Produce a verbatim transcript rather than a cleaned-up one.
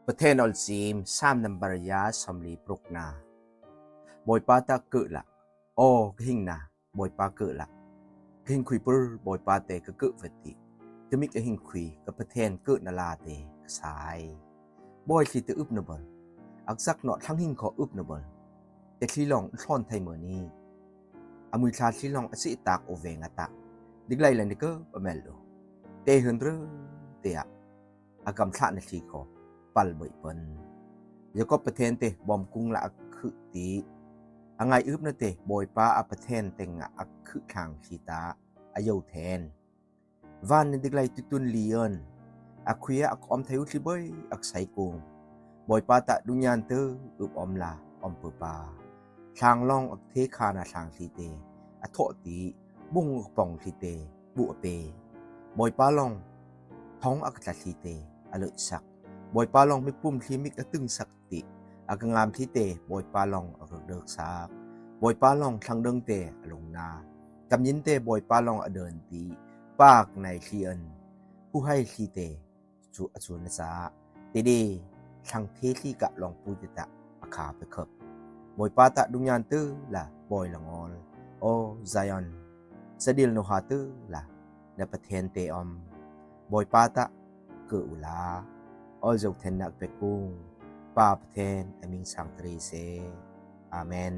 Pāthen Ol Sim, Sam number yā sawmli pruk na. Boipa ta kơ̆ la. O, kơhing na, Boipa kơ̆ la. Kơhing khui pơr Boipa te kơ kơ̆ vat ti. Tơmik kơhing khui kơ Pāthen kơ̆ na la te kơ sai. Boi thli te ưp na băl. Ak sak nŏ thlang hing kho ưp na băl. Te thli lŏng hlon thai mơni. Amui thla thli lŏng asi tak o veng ata. Dik lai la ni kơ pamel lo. Te hơnrơ te a. Akam thla na thli kho pal bơi pơn. Yakob Pāthen te bom kung la ak khư̆ ti. Angai ưp na te Boipa a Pāthen te ngă ak khư̆ thlang thli ta. A yau then. Van ni dik lai tutun li ơn. Ak khuia ak om thai u thli bơi ak sai kung. Boipa ta đu nhan tơ ưp om la om pơpa. Thlang lŏng ak the kha na thlang thli te. A thŏ ti bung ak pong thli te bu a pe. Boipa lŏng thong ak tla thli te a lơi sak. Boipa lŏng mik pum thli mik a tưng sak ti. Ak ngam thli te Boipa lŏng ak rơ̆k sak. Boipa lŏng thlang dơ̆ng te a lŏng na. Kam yin te Boipa lŏng a dơn ti. Pak nai thli ơn. Hu hai thli te. Chu a chu na sa. Te de. Thlang the thli kơ lŏng pui te ta. A kha pe khơ̆p. Boipa ta đu nhan tơ la boi la ngol. O Zion. Sa dil nô ha tơ la. Na Pāthen te om. Boipa ta kơ̆ u la. Ol yau then na pe kung. Pa Pāthen a ming sang tre se. Amen.